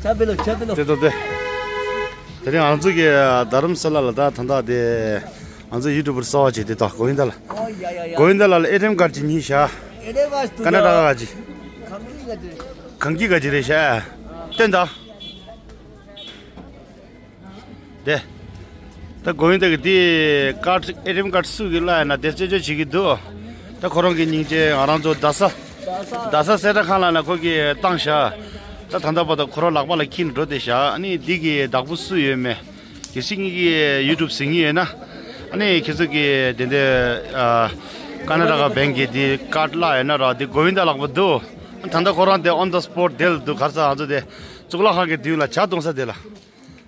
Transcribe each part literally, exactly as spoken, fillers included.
ཆ་བེ་ལོ་ཆ་བེ་ལོ། དེ་དང་དེ། དེ་རིང་ང་ཚོ་གི་རྡ་རམ་ས་ལ་ལ་ད་ད་ལྟ་དེ་ང་ཚོ་ཡུ་ཊུབ་པར་གསར་པ་ཅིག་དེ་དང་གོ་བིན་དཱ་ལ། ཨོ་ཡ་ཡ་ཡ། གོ་བིན་དཱ་ལ་ལ་ཨེ་ཊི་ཨེམ་ཀར་ཌི་ཅིག་གཉིས་བཞག་ཨེ་ཊི་ཨེམ་ཀར་ཌི་ཀར་ན་ཊ་ཀ་ཀར་ཌི་ཅིག་གང་གི་ཀར་ཌི་རེད། གང་གི་ཀར་ཌི་རེད་ཤག་སྟོན་དང་། དེ། ད་གོ་བིན་དཱ་གི་དེ་ཀར་ཌི་ཨེ་ཊི་ཨེམ་ཀར་ཌི་སུ་གི་གླ་ཡོད་ན་དེ་རྩད་གཅོད་བྱེད་ཀྱི་འདུག་ད་ཁོ་རང་གི་སྙིང་རྗེ་ང་རང་ཚོ་རྡ་ས། རྡ་ས་གསལ་བསྒྲགས་ཁང་ལ་ན་ཁོ་གིས་བཏང་ཤག་ད་ད་ལྟ་བར་དུ་ཁོ་རང་ལག་པ་ལ་འཁྱེར་འགྲོ་བསྡད་ཤག་ཨ་ནི་འདི་གི་བདག་པོ་སུ་ཡོད་མེད། གལ་སྲིད་ངེད་ཀྱི་ཡུ་ཊུབ་གཟིགས་མཁན་ཡོད་ན། ཨ་ནི་ཁྱེད་ཚོ་གི་དེ་འདྲ་ཨ་ཀར་ན་ཊ་ཀ་བེང་གི་དེ་ཀར་ཌི་གླ་ཡོད་ན་ར་དེ་གོ་བིན་དཱ་ལག་པ་འདུག་ད་ལྟ་ཁོ་རང་དེ་ཨོན་ད་སི་པོཊ་དེ་ལ་འདུག་ག་རེ་ཟེར་ང་ཚོ་དེ་གཙུག་ལག་ཁང་གི་མདུན་ལ་ཇ་འཐུང་ས་དེ་ལ།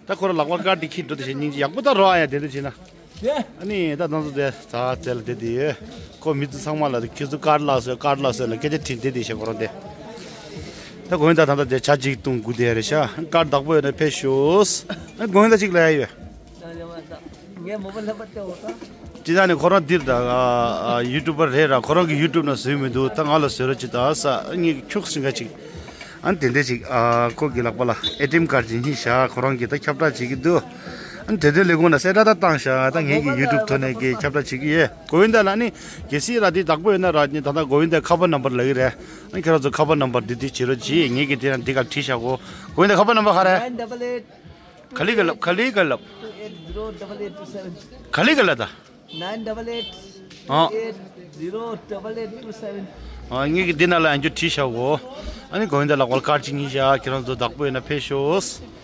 ད་ཁོ་རང་ལག་པ་ཀར་ཌི་འཁྱེར་འགྲོ་དེ་བཞིན་སྙིང་རྗེ་ཡག་པོ་ད་རོ་ཨ་ཡ་དེ་འདྲ་བྱས་ན། ཨ་ནི་ད་ང་ཚོ་དེ་ད་རྩེ་ལ་བསྡད་དེ་ཡོད། ཁོ་མི་ཚོ་ཚང་མ་ལ་ཁྱེད་ཚོ་ཀར་ཌི་གླ་སོང་ཀར་ཌི་གླ་སོང་ལ་སྐད་ཆ་དྲིས་བསྡད་དེ་བྱས་ཁོ་རང་དེ། ད་གོ་བིན་དཱ་ད་ལྟ་དེ་ཇ་གཅིག་བཏུང་སྒུག་བསྡད་ཡོད་རེད་ཤག་ཀར་ཌི་བདག་པོ་ཡོད་ན་ཕེབས་ཤོག་ཨ་གོ་བིན་དཱ་གཅིག་ལབ་ཡ་ཡོད། ངས་མོ་པ་ལ་པ་སྟེ་འོ་ད། ཅི་ད་ནི་ཁོ་རང་འདིར་ད་ཡུ་ཊུབ་པར་རེད་ར་ཁོ་རང་གི་ཡུ་ཊུབ་ན་བཟོས་མི་འདུག་ད་ང་ལ་བཟོས་རོགས་ཅི་ད་ས་ངས་ཁྱུག་སིང་ག་ཅིག་ཨ་ནི་དེ་འདྲ་ཅིག་ཨ་ཁོ་གི་ལག་པ་ལ་ཨེ་ཊི་ཨེམ་ཀར་ཌི་ཅིག་གཉིས་བཞག་ཁོ་རང་གིས་ད་ཁྱབ་བསྒྲགས་བྱེད་ཀྱི་འདུག་ཨ་ནི་དེ་དོན་ལས་ཁུངས་ན་གསལ་བསྒྲགས་ད་བཏང་བཞག་ད་ངེད་ཀྱི་ཡུ་ཊུབ་ཐོག་ནས་གི་ཁྱབ་བསྒྲགས་བྱེད་ཀྱི་ཡོད། གོ་བིན་དཱ་ལ་ནི་གལ་སྲིད་ར་འདི་བདག་པོ་ཡོད་ན་ར་ནི་ད་ལྟ་གོ་བིན་དཱ་ཁ་པར་ནམ་བར་ལབ་ཀྱི་རེད། ཨ་ནི་ཁྱེད་རང་ཚོ་ཁ་པར་ནམ་བར་འདི་འདི་བྱེད་རོགས་གྱིས། ངེད་ཀྱིས་དེ་ཡང་འདི་གར་བྲིས་བཞག་གོ་གོ་བིན་དཱ་ཁ་པར་ནམ་བར་ག་རེད། Nine double eight ག་ལི་ག་ལབ་ག་ལི་ག་ལབ། Eight zero double eight two seven ག་ལི་ག་ལབ་ད། Nine double eight ཨ། eight zero double eight two seven ཨ་ངེད་ཀྱིས་འདི་ནང་ལ་ཡང་རྒྱུ་བྲིས་བཞག་གོ་ཨ་ནི་གོ་བིན་དཱ་ལག་པར་ཀར་ཌི་གཅིག་གཉིས་བཞག་ཁྱེད་རང་ཚོ་བདག་པོ་ཡོད་ན་ཕེབས་ཤོག